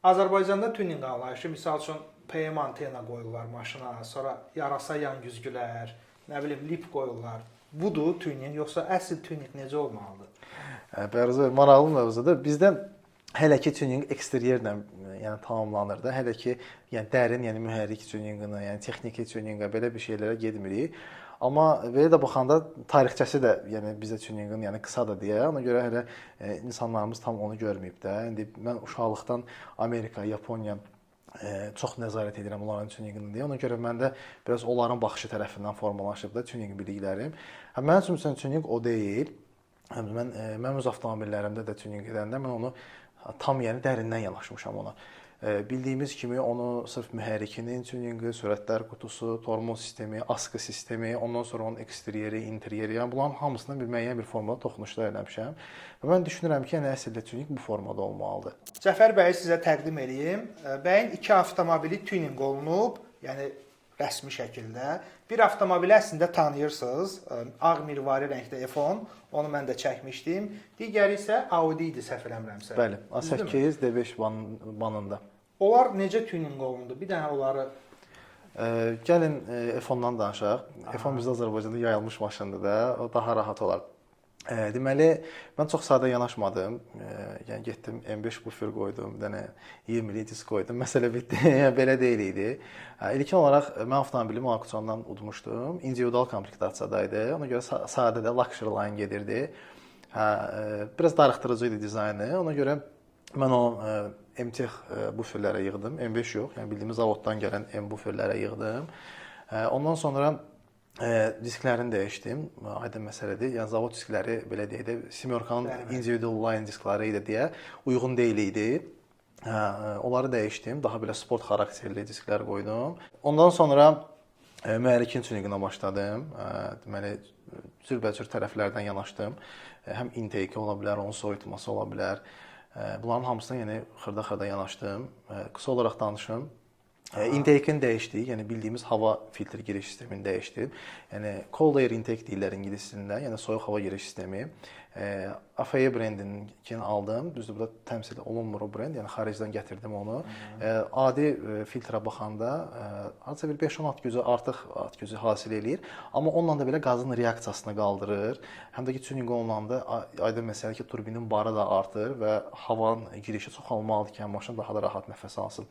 Azərbaycanda tuning anlayışı, misal üçün PM antena qoyurlar maşına, sonra yarasa yan güzgülər, nə bilim lip qoyurlar. Budur tuning, yoxsa əsl tuning necə olmalıdır? Bəhruz bəy, maraqlı mövzudur. Bizdə hələ ki tuning eksteryerlə, yəni tamamlanır da. Hələ ki, yəni dərin, yəni mühərrik tuninqinə, yəni texniki tuninqə, belə bir şeylərə getmirik. Amma belə də baxanda tarixçəsi də, yəni bizdə tuninqin, yəni qısadır deyə, ona görə hələ insanlarımız tam onu görməyib də. İndi mən uşaqlıqdan Amerika, Yaponiya çox nəzarət edirəm onların tuninqini deyə. Ona görə məndə biraz onların baxışı tərəfindən formalaşıb da tuning biliklərim. Hə, mənim üçün məsələn tuning o deyil. Həm mən öz avtomobillərimdə də tuning edəndə mən onu tam, yəni dərindən yanaşmışam ona. Bildiyimiz kimi onu sırf mühərrikinin tuninqi, sürətlər qutusu, tormoz sistemi, askı sistemi, ondan sonra onun eksteryeri, interyeri, yəni bunların hamısına bir müəyyən bir formada toxunuşlar eləmişəm. Və mən düşünürəm ki, yəni əslində tuning bu formada olmalıdır. Cəfər bəyi sizə təqdim eləyim. Bəyin iki avtomobili tuning olunub, yəni rəsmi şəkildə. Bir avtomobili əslində tanıyırsınız. Ağ mirvari rəngdə F10, onu mən də çəkmişdim. Digəri isə Audi idi, səhv eləmirəmsə. Bəli, A8 D5 banında. Onlar necə tuning olundu? Bir dənə onları Gəlin F10-dan danışaq. F10 bizdə Azərbaycanda yayılmış maşındır da, o daha rahat olar. Deməli, mən çox sadə yanaşmadım. Yəni getdim M5 bufer qoydum, bir dənə 20-lik disk qoydum. Məsələ bitdi. Yəni belə deyil idi. İlkin olaraq mən avtomobilimi auksiondan udmuşdum. Individual komplektasiyada idi. Ona görə sadə də luxury line gedirdi. Hə, biraz darıxdırıcı idi dizaynı. Ona görə mən o M-Tech buferlərə yığdım. M5 yox, yəni bildiyimiz zavoddan gələn M buferlərə yığdım. Ondan sonra disklərini dəyişdim. Aydın məsələdir. Yəni zavod diskləri, belə deyək də, Semyorkanın individual line diskləri idi deyə uyğun deyil idi. Hə, onları dəyişdim. Daha belə sport xarakterli disklər qoydum. Ondan sonra mühərrikin tuninqinə başladım. Deməli, cürbəcür tərəflərdən yanaşdım. Həm intake ola bilər, onun soyutması ola bilər. Bunların hamısına yəni xırda-xırda yanaşdım. Qısa olaraq danışım. Intake-in dəyişdik, yəni bildiyimiz hava filtr giriş sistemini dəyişdim. Yəni cold air intake deyirlər ingilis dilində, yəni soyuq hava giriş sistemi. AFE brendininkini aldım. Düzdür, burada təmsil olunmur o brend, yəni xaricdən gətirdim onu. Adi filtrə baxanda hardasa bir 5-10 at gücü artıq at gücü hasil eləyir. Amma onunla da belə qazın reaksiyasını qaldırır. Həm də ki tuning olunanda aydın məsələ ki, turbinin barı da artır və havanın girişi çoxalmalıdır ki, yəni maşın daha da rahat nəfəs alsın.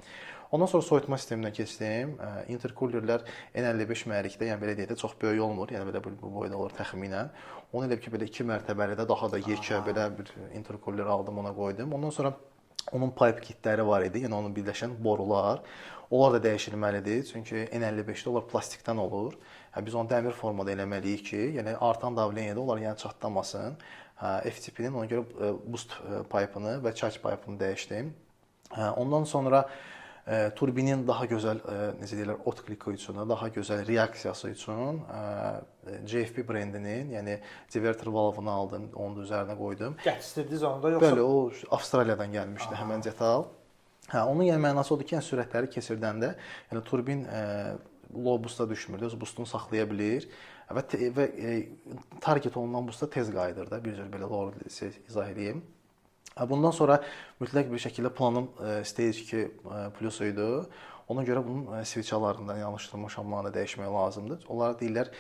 Ondan sonra soyutma sisteminə keçdim. Intercoolerlər N55 mühərrikdə, yəni belə deyək də, çox böyük olmur. Yəni belə bu boyda olur təxminən. Onu elə ki belə 2 mərtəbəli də daha da yekə belə bir intercooler aldım, ona qoydum. Ondan sonra onun pipe kitləri var idi, yəni onun birləşən borular. Onlar da dəyişilməlidir. Çünki N55-də onlar plastikdən olur. Hə, biz onu dəmir formada eləməliyik ki, yəni artan davleniyada onlar yəni çatlamasın. Hə, F-tipinin ona görə boost pipe-ını və charge pipe-ını dəyişdim. Hə, ondan sonra turbinin daha gözəl, necə deyirlər, otkliki üçün, daha gözəl reaksiyası üçün JFP brendinin, yəni diverter valve-ını aldım, onu da üzərinə qoydum. Gətirdirdiniz onu da yoxsa? Bəli, o Avstraliyadan gəlmişdi həmən detal. Hə, onun yəni mənası odur ki, yəni sürətləri keçirdəndə, yəni turbin low boost-a düşmür, öz boostunu saxlaya bilir və target olunan boosta tez qayıdır da, bir cür belə doğru izah eləyim. Bundan sonra mütləq bir şəkildə planım Stage 2 Plus idi. Ona görə bunun sviçalarından, yanaşdırma şamlarını dəyişmək lazımdır. Onlara deyirlər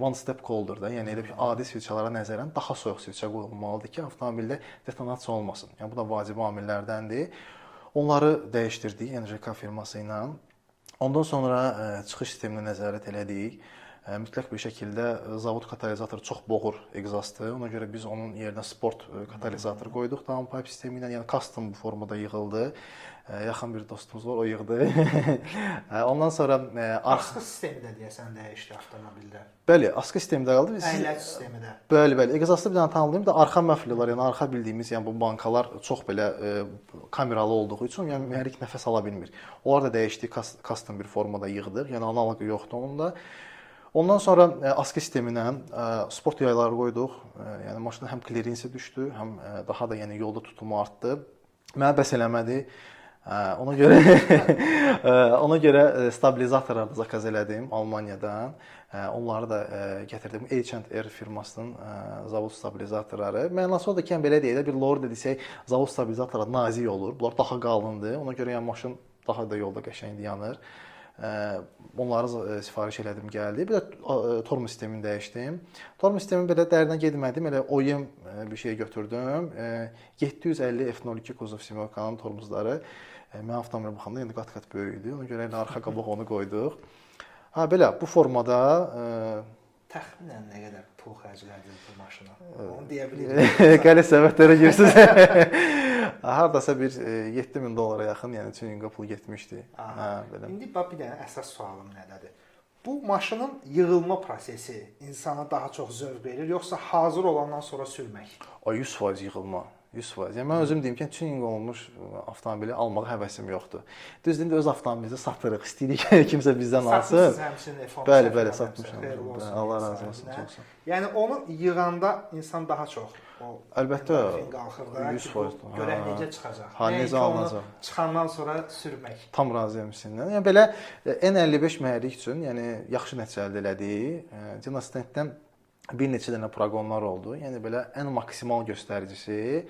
one step colder da, yəni elə bir adi sviçalara nəzərən daha soyuq sviça qoyulmalıdır ki, avtomobildə detonasiya olmasın. Yəni bu da vacib amillərdəndir. Onları dəyişdirdik, yəni JK firması ilə. Ondan sonra çıxış sisteminə nəzarət elədik. Mütləq bir şəkildə zavod katalizatoru çox boğur egzastı. Ona görə biz onun yerinə sport katalizator qoyduq downpipe sistemi ilə, yəni custom bu formada yığıldı. Yaxın bir dostumuz var, o yığdı. Ondan sonra arxa Asqı sistemi də deyəsən dəyişdi avtomobildə. Bəli, asqı sistemi də qaldı. Əyləc sistemi də. Bəli, bəli. Egzastı bir dənə tanımlayım da, arxa məflilər, yəni arxa bildiyimiz, yəni bu bankalar çox belə kameralı olduğu üçün, yəni mühərrik nəfəs ala bilmir. Onlar da dəyişdi, custom bir formada yığdıq. Yəni analoqu yoxdur onun da. Ondan sonra asqı sisteminə sport yayları qoyduq. Yəni maşının həm klirensi düşdü, həm daha da yəni yolda tutumu artdı. Mənə bəs eləmədi. Ona görə ona görə stabilizatorlar da zakaz elədim Almaniyadan. Onları da gətirdim. H&R firmasının zavod stabilizatorları. Mənası odur ki, yəni belə deyək də, bir lorda desək, zavod stabilizatorları nazik olur. Bunlar daha qalındır. Ona görə yəni maşın daha da yolda qəşəng dayanır. Onları sifariş elədim, gəldi. Bir də tormuz sistemini dəyişdim. Tormuz sistemi belə dərinə getmədim. Elə OEM bir şey götürdüm. 750 F02 kuzov Simyokanın tormuzları mənim avtomobilə baxanda indi qat-qat böyük idi. Ona görə elə arxa qabaq onu qoyduq. Ha belə bu formada təxminən nə qədər pul xərclədiniz bu maşına? Onu deyə bilirik. Qəliz səbətlərə girsiniz. Hardasa bir 7000 dollara yaxın, yəni tuninqə pul getmişdi. Hə, belə. İndi bax bir dənə əsas sualım nədədir? Bu maşının yığılma prosesi insana daha çox zövq verir, yoxsa hazır olandan sonra sürmək? Ay 100% yığılma. 100%. Yəni mən özüm deyim ki, tuning olunmuş avtomobili almağa həvəsim yoxdur. Düzdür, indi öz avtomobilimizi satırıq. İstəyirik kimsə bizdən alsın. Satmısınız həmçinin F10. Bəli, bəli, satmışam. Allah razı olsun, çox sağ ol. Yəni onu yığanda insan daha çox o əlbəttə qalxır da 100%. Görək necə çıxacaq. Ha, necə alınacaq. Çıxandan sonra sürmək. Tam razıyam sizinlə. Yəni belə N55 mühərrik üçün, yəni yaxşı nəticə əldə elədik. Dynastentdən bir neçə dənə proqonlar oldu. Yəni belə ən maksimal göstəricisi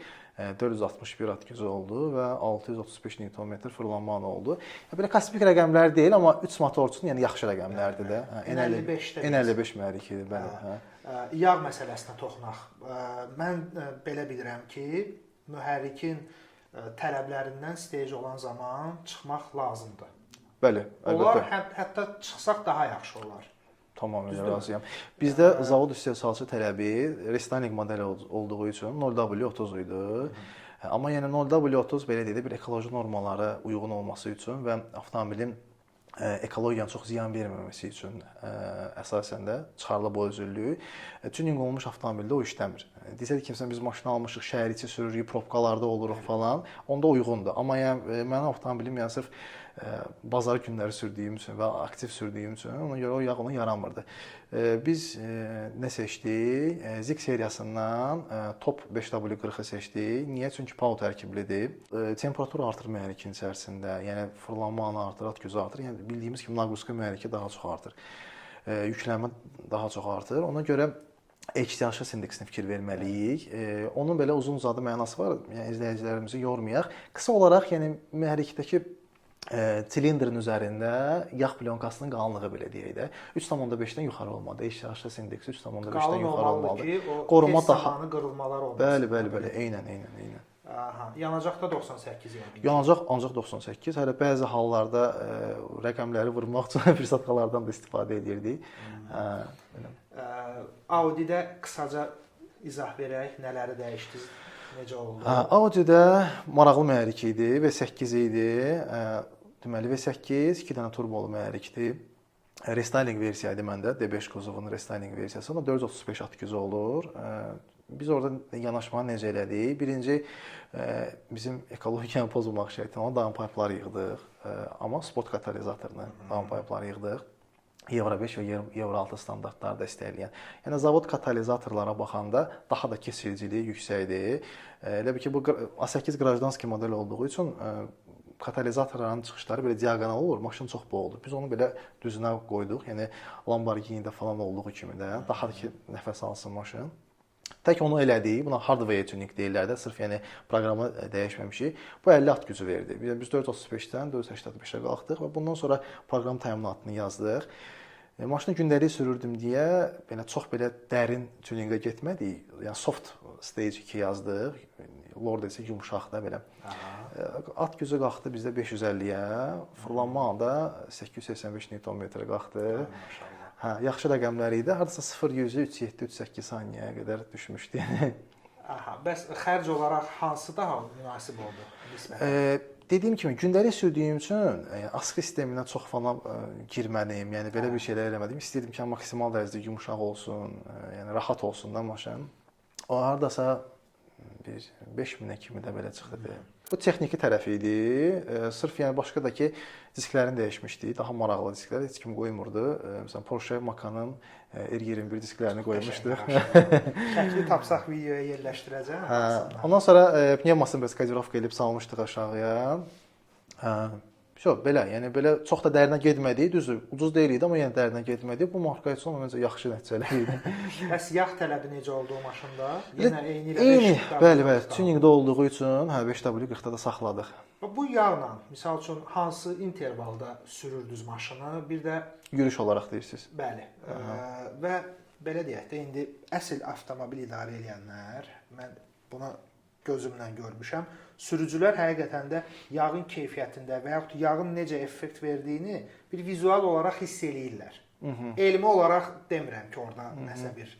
461 at gücü oldu və 635 Nm fırlanma anı oldu. Yəni belə kosmik rəqəmlər deyil, amma 3 motor üçün yəni yaxşı rəqəmlərdir də. N55-də. N55 mühərrik idi, bəli. Hə. Yağ məsələsinə toxunaq. Mən belə bilirəm ki, mühərrikin tələblərindən stage olan zaman çıxmaq lazımdır. Bəli, əlbəttə. Olar, hətta çıxsaq daha yaxşı olar. Tamamilə razıyam. Bizdə zavod istehsalçı tələbi restyling modeli olduğu üçün 0W30 idi. Amma yəni 0W30 belə deyək də bir ekoloji normalara uyğun olması üçün və avtomobilin ekologiyaya çox ziyan verməməsi üçün əsasən də çıxarılıb o özüllüyü. Tuning olmuş avtomobildə o işləmir. Desək ki, kimsə biz maşını almışıq, şəhər içi sürürük, probkalarda oluruq falan, onda uyğundur. Amma yəni mənim avtomobilim yəni sırf bazar günləri sürdüyüm üçün və aktiv sürdüyüm üçün ona görə o yağ ona yaranmırdı. Biz nə seçdik? Zik seriyasından Top 5W40-ı seçdik. Niyə? Çünki PAO tərkiblidir. Temperatur artır mühərrikin içərisində, yəni fırlanma anı artır, at gücü artır. Yəni bildiyimiz kimi naqruska mühərriki daha çox artır. Yüklənmə daha çox artır. Ona görə HTH indeksinə fikir verməliyik. Onun belə uzun-uzadı mənası var. Yəni izləyicilərimizi yormayaq. Qısa olaraq, yəni mühərrikdəki silindrin üzərində yağ plyonkasının qalınlığı belə deyək də 3,5-dən yuxarı olmalıdır. HTH indeksi 3,5-dən yuxarı olmalıdır ki, o qoruma daha qırılmalar olmasın. Bəli, bəli, bəli, eynən, eynən, eynən. Aha, yanacaqda 98 yəqin. Yanacaq ancaq 98. Hələ bəzi hallarda rəqəmləri vurmaq üçün fürsətxalardan da istifadə edirdik. Belə. Audi-də qısaca izah verək, nələri dəyişdiniz, necə oldu? Audi-də maraqlı mühərrik idi, V8 idi. Deməli V8 2 dənə turbolu mühərrikdir. Restyling versiya idi məndə, D5 kuzovunun restyling versiyası. Onda 435 at gücü olur. Biz orada yanaşmanı necə elədik? Birinci, bizim ekologiyanı pozmamaq şərti ilə downpipe-lar yığdıq. Amma sport katalizatorunu downpipe-lar yığdıq. Euro 5 və Euro 6 standartları dəstəkləyən. Yəni zavod katalizatorlara baxanda daha da keçiriciliyi yüksəkdir. Elə bil ki, bu A8 qrajdanski model olduğu üçün katalizatorların çıxışları belə diaqonal olur, maşın çox boğulur. Biz onu belə düzünə qoyduq. Yəni Lamborghini-də falan olduğu kimi də daha da ki nəfəs alsın maşın. Tək onu elədik. Buna hardware tuning deyirlər də, sırf yəni proqramı dəyişməmişik. Bu 50 at gücü verdi. Biz 435-dən 485-ə qalxdıq və bundan sonra proqram təminatını yazdıq. Maşını gündəlik sürürdüm deyə belə çox belə dərin tuninqə getmədik. Yəni soft stage 2 yazdıq. Lord isə yumşaq da belə. Aha. At gücü qalxdı bizdə 550-yə, fırlanma anda 885 Nm qalxdı. Maşallah. Hə, yaxşı rəqəmlər idi. Hardasa 0-100-ü 3.7-3.8 saniyəyə qədər düşmüşdü. Aha, bəs xərc olaraq hansı daha münasib oldu nisbətən? Dediyim kimi gündəlik sürdüyüm üçün askı sisteminə çox falan girmədim. Yəni belə bir şeylər eləmədim. İstəyirdim ki, maksimal dərəcədə yumşaq olsun, yəni rahat olsun da maşın. O hardasa bir 5000-ə kimi də belə çıxdı deyə. Bu texniki tərəfi idi. Sırf yəni başqa da ki, disklərini dəyişmişdik. Daha maraqlı disklər heç kim qoymurdu. Məsələn, Porsche Macan-ın R21 disklərini qoymuşduq. Şəkli tapsaq videoya yerləşdirəcəm. Hə, ondan sonra pnevmasını biraz kodirovka edib salmışdıq aşağıya. Yox, belə, yəni belə çox da dərinə getmədik, düzdür, ucuz deyil idi, amma yenə dərinə getmədik. Bu marka üçün məncə yaxşı nəticələr idi. Bəs yağ tələbi necə oldu o maşında? Yenə eyni ilə Eyni, bəli, bəli. Tuningdə olduğu üçün, hə, 5W40-da da saxladıq. Bu yağla, misal üçün hansı intervalda sürürdünüz maşını? Bir də yürüyüş olaraq deyirsiniz. Bəli. Və belə deyək də, indi əsl avtomobil idarə edənlər, mən buna gözümlə görmüşəm. Sürücülər həqiqətən də yağın keyfiyyətində və yaxud yağın necə effekt verdiyini bir vizual olaraq hiss eləyirlər. Elmi olaraq demirəm ki, orada nəsə bir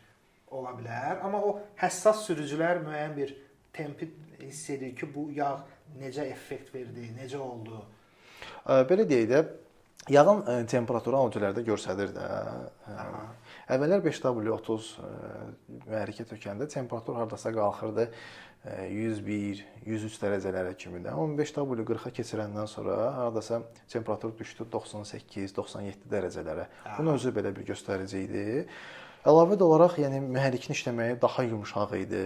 ola bilər, amma o həssas sürücülər müəyyən bir tempi hiss edir ki, bu yağ necə effekt verdi, necə oldu. Belə deyək də, yağın temperaturu alıcılarda göstərir də. Əvvəllər 5W30 mühərrikə tökəndə temperatur hardasa qalxırdı 101, 103 dərəcələrə kimi də. 15W40-a keçirəndən sonra hardasa temperatur düşdü 98, 97 dərəcələrə. Bunun özü belə bir göstərici idi. Əlavə də olaraq, yəni mühərrikin işləməyi daha yumşaq idi.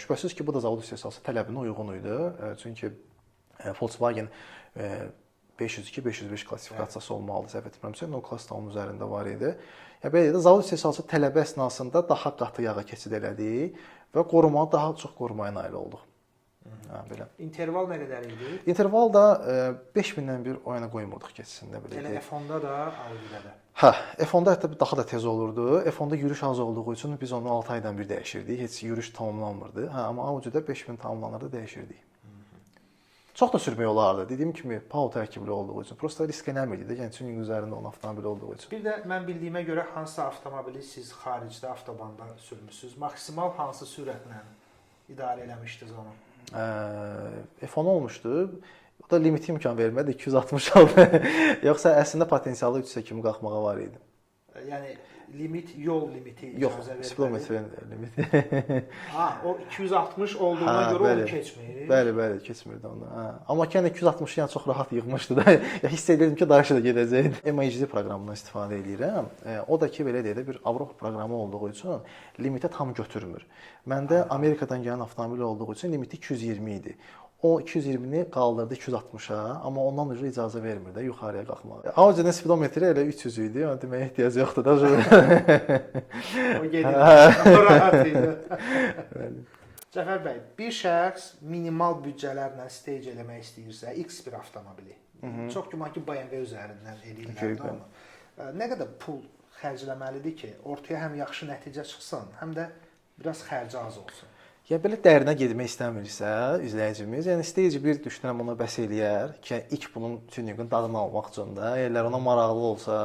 Şübhəsiz ki, bu da zavod istehsalçısı tələbinə uyğun idi. Çünki Volkswagen 502, 505 klassifikasiyası olmalıdır, səhv etmirəmsə, o klass da onun üzərində var idi. Yəni belə deyək də, zavod istehsalçısı tələbə əsnasında daha qatı yağa keçid elədi və qorumağı daha çox qorumaya nail olduq. Hə, belə. İnterval nə qədər idi? İnterval da 5000-dən bir o yana qoymurduq keçsin də, belə deyək. Elə F10-da da, Audi-də də. Hə, F10-da hətta daha da tez olurdu. F10-da yürüyüş az olduğu üçün biz onu 6 aydan bir dəyişirdik. Heç yürüyüş tamamlanmırdı. Hə, amma Audi-də 5000 tamamlanırdı, dəyişirdik. Çox da sürmək olardı. Dediyim kimi, PAO tərkibli olduğu üçün. Prosta risk eləmirdik də, yəni tuning üzərində olan avtomobil olduğu üçün. Bir də mən bildiyimə görə hansı avtomobili siz xaricdə avtobanda sürmüsünüz? Maksimal hansı sürətlə idarə eləmişdiniz onu? F10 olmuşdu. O da limiti imkan vermədi, 260 oldu. Yoxsa əslində potensialı 300-ə kimi qalxmağa var idi. Yəni limit, yol limiti icazə vermədi. Yox, spidometrin limiti. Ha, o 260 olduğuna görə bəli, onu keçmir. Bəli, bəli, keçmirdi onu. Hə. Amma ki, yəni 260-ı yəni çox rahat yığmışdı da. Ya hiss edirdim ki, daha da gedəcəkdi. MHD proqramından istifadə eləyirəm. O da ki, belə deyək də, bir Avropa proqramı olduğu üçün limitə tam götürmür. Məndə Amerikadan gələn avtomobil olduğu üçün limiti 220 idi. O 220-ni qaldırdı 260-a, amma ondan öncə icazə vermir də yuxarıya qalxmağa. Audi-nin spidometri elə 300 idi, ona deməyə ehtiyac yoxdur da. O gedir. O rahat idi. Bəli. Cəfər bəy, bir şəxs minimal büdcələrlə stage eləmək istəyirsə, X bir avtomobili. Çox güman ki, BMW üzərindən eləyirlər də onu. Nə qədər pul xərcləməlidir ki, ortaya həm yaxşı nəticə çıxsın, həm də biraz xərci az olsun? Ya belə dərinə getmək istəmirsə izləyicimiz, yəni stage 1 düşünürəm ona bəs eləyər ki, ilk bunun tuninqin dadını almaq üçün də, əgər ona maraqlı olsa,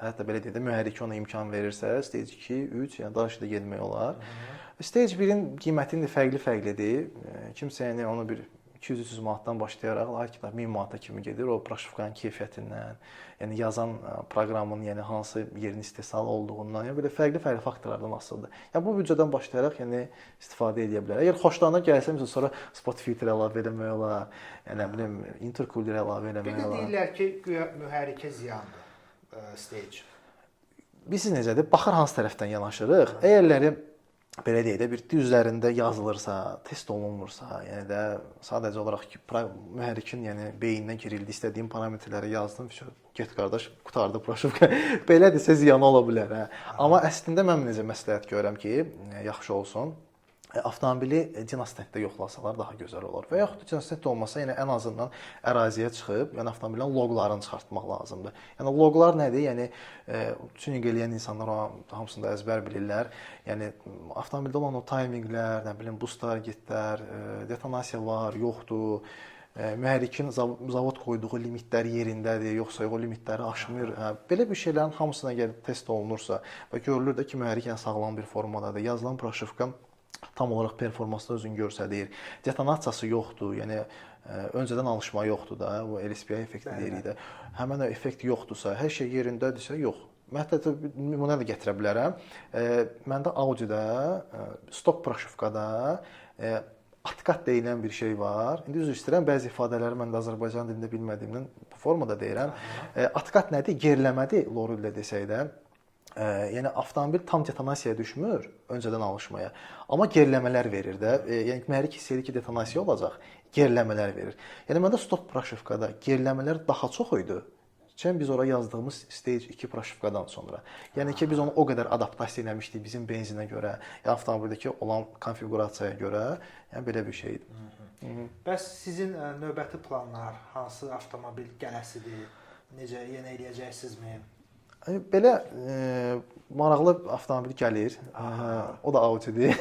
hətta belə deyək də mühərriki ona imkan verirsə, stage 2, 3, yəni daha da getmək olar. Stage 1-in qiyməti indi fərqli-fərqlidir. Kimsə yəni onu bir 200-300 manatdan başlayaraq lakin 1000 manata kimi gedir. O proşivkanın keyfiyyətindən, yəni yazan proqramın, yəni hansı yerin istehsal olduğundan, yəni belə fərqli-fərqli faktorlardan asılıdır. Yəni bu büdcədən başlayaraq yəni istifadə edə bilər. Əgər xoşlarına gəlsə, məsələn, sonra spot filtr əlavə eləmək olar, yəni nə bilim, intercooler əlavə eləmək olar. Bir də deyirlər ki, güya mühərrikə ziyandır stage. Bilirsiniz necədir? Baxır hansı tərəfdən yanaşırıq. Əgərləri belə deyək də, bir düz üzərində yazılırsa, test olunmursa, yəni də sadəcə olaraq ki, mühərrikin, yəni beyninə girildi, istədiyim parametrləri yazdım, get qardaş, qurtardı proşivka. Belədirsə ziyanı ola bilər, hə. Amma əslində mən necə məsləhət görürəm ki, yaxşı olsun. Avtomobili dinastentdə yoxlasalar daha gözəl olar. Və yaxud da dinastent olmasa, yəni ən azından əraziyə çıxıb, yəni avtomobilin loqlarını çıxartmaq lazımdır. Yəni loqlar nədir? Yəni tuning eləyən insanlar o hamısını da əzbər bilirlər. Yəni avtomobildə olan o timinqlər, nə bilim, boost targetlər, detonasiya var, yoxdur. Mühərrikin zavod qoyduğu limitlər yerindədir, yoxsa o limitləri aşmır. Hə, belə bir şeylərin hamısına əgər test olunursa və görülür də ki, mühərrik yəni sağlam bir formadadır, yazılan proşivka tam olaraq performansda özünü göstərir. Detonasiyası yoxdur, yəni öncədən alışma yoxdur da, bu LSPI effekti deyirik də. Həmin o effekt yoxdursa, hər şey yerindədirsə, yox. Mən hətta nümunə də gətirə bilərəm. Məndə Audi-də, stok proşivkada atqat deyilən bir şey var. İndi üzr istəyirəm, bəzi ifadələri mən də Azərbaycan dilində bilmədiyimdən bu formada deyirəm. Atqat nədir? Geriləmədir, loru ilə desək də. Yəni avtomobil tam detonasiyaya düşmür öncədən alışmaya, amma geriləmələr verir də. Yəni mühərrik hiss edir ki, detonasiya olacaq, geriləmələr verir. Yəni məndə stop proşivkada geriləmələr daha çox idi. Çən biz ora yazdığımız Stage 2 proşivkadan sonra. Yəni ki biz onu o qədər adaptasiya eləmişdik bizim benzinə görə, ya avtomobildəki olan konfiqurasiyaya görə, yəni belə bir şey idi. Bəs sizin növbəti planlar, hansı avtomobil gələsidir? Necə, yenə eləyəcəksinizmi? Belə maraqlı avtomobil gəlir. O da Audi-dir.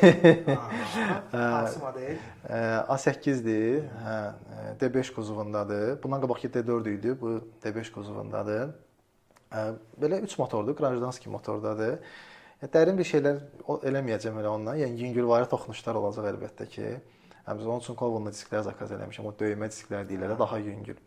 Hansı model? A8-dir. Hə, D5 kuzovundadır. Bundan qabaqki D4 idi, bu D5 kuzovundadır. Belə 3 motordur, qrajdanski motordadır. Dərin bir şeylər eləməyəcəm elə ondan. Yəni yüngülvari toxunuşlar olacaq əlbəttə ki. Biz onun üçün Kovonda disklər zakaz eləmişəm. O döymə disklər deyirlər, daha yüngül.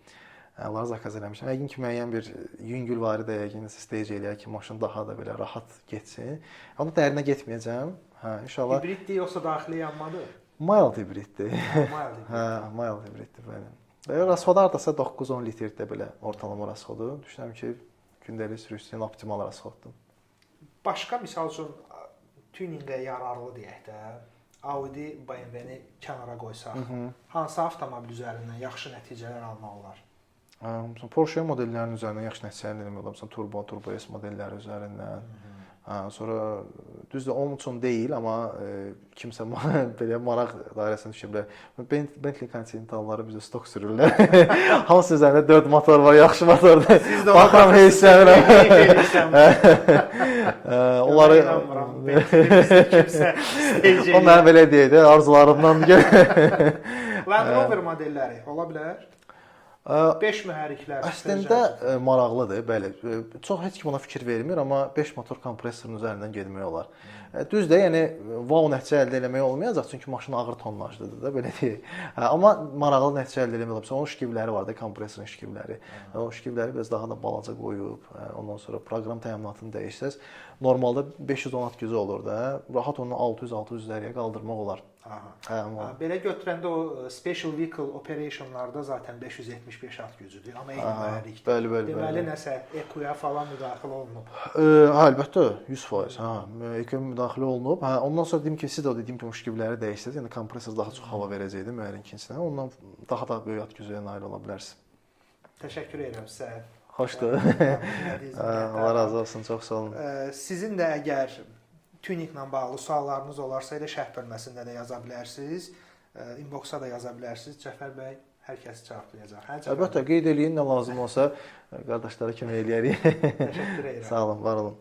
Onları zakaz eləmişəm. Yəqin ki, müəyyən bir yüngülvari də yəqin stage eləyər ki, maşın daha da belə rahat getsin. Amma dərinə getməyəcəm. Hə, inşallah. Hibriddir yoxsa daxili yanmadır? Mild hibriddir. Mild hibrid. Hə, mild hibriddir, bəli. Rasxodu hardasa 9-10 litrdə belə ortalama rasxodu. Düşünürəm ki, gündəlik sürücü üçün optimal rasxoddur. Başqa misal üçün tuninqə yararlı deyək də, Audi, BMW-ni kənara qoysaq, hansı avtomobil üzərindən yaxşı nəticələr almaq olar? Məsələn, Porsche modellərinin üzərindən yaxşı nəticələr eləmək olar. Məsələn, Turbo, Turbo S modelləri üzərindən. Sonra düzdür, onun üçün deyil, amma kimsə belə maraq dairəsinə düşə bilər. Bentley Continentalları bizə stok sürürlər. Hamısı üzərində 4 motor var, yaxşı motordur. Siz də ona Baxıram, heyslənirəm. Onları kimsə stage O mənə belə deyir, arzularımdan. Land Rover modelləri ola bilər? 5 mühərriklər. Əslində maraqlıdır, bəli. Çox heç kim ona fikir vermir, amma 5 motor kompressorun üzərindən getmək olar. Düzdür, yəni wow nəticə əldə eləmək olmayacaq, çünki maşın ağır tonnajlıdır da, belə deyək. Amma maraqlı nəticə əldə eləmək olar. Məsələn, onun şkivləri var da, kompressorun şkivləri. O şkivləri biraz daha da balaca qoyub, ondan sonra proqram təminatını dəyişsəz, normalda 510 at gücü olur da, rahat onu 600-600-lərə qaldırmaq olar. Aha. Hə, belə götürəndə o Special Vehicle Operation'larda zaten 575 at gücüdür, amma eyni mühərrikdir. Bəli, bəli. Deməli nəsə EQ-ya falan müdaxilə olunub. Hə, əlbəttə, 100%. Hə, EQ-ya müdaxilə olunub. Hə, ondan sonra deyim ki, siz də o dediyim kimi şkivləri dəyişsəz, yəni kompresor daha çox hava verəcəkdir mühərrikinsinə. Ondan daha da böyük at gücünə nail ola bilərsiniz. Təşəkkür edirəm sizə. Xoşdur. Allah razı olsun, çox sağ olun. Sizin də əgər tuninglə bağlı suallarınız olarsa elə şərh bölməsində də yaza bilərsiniz, inboxa da yaza bilərsiniz. Cəfər bəy hər kəsi cavablayacaq. Hə, Əlbəttə, qeyd eləyin, nə lazım olsa qardaşlara kömək eləyərik. Təşəkkür edirəm. Sağ olun, var olun.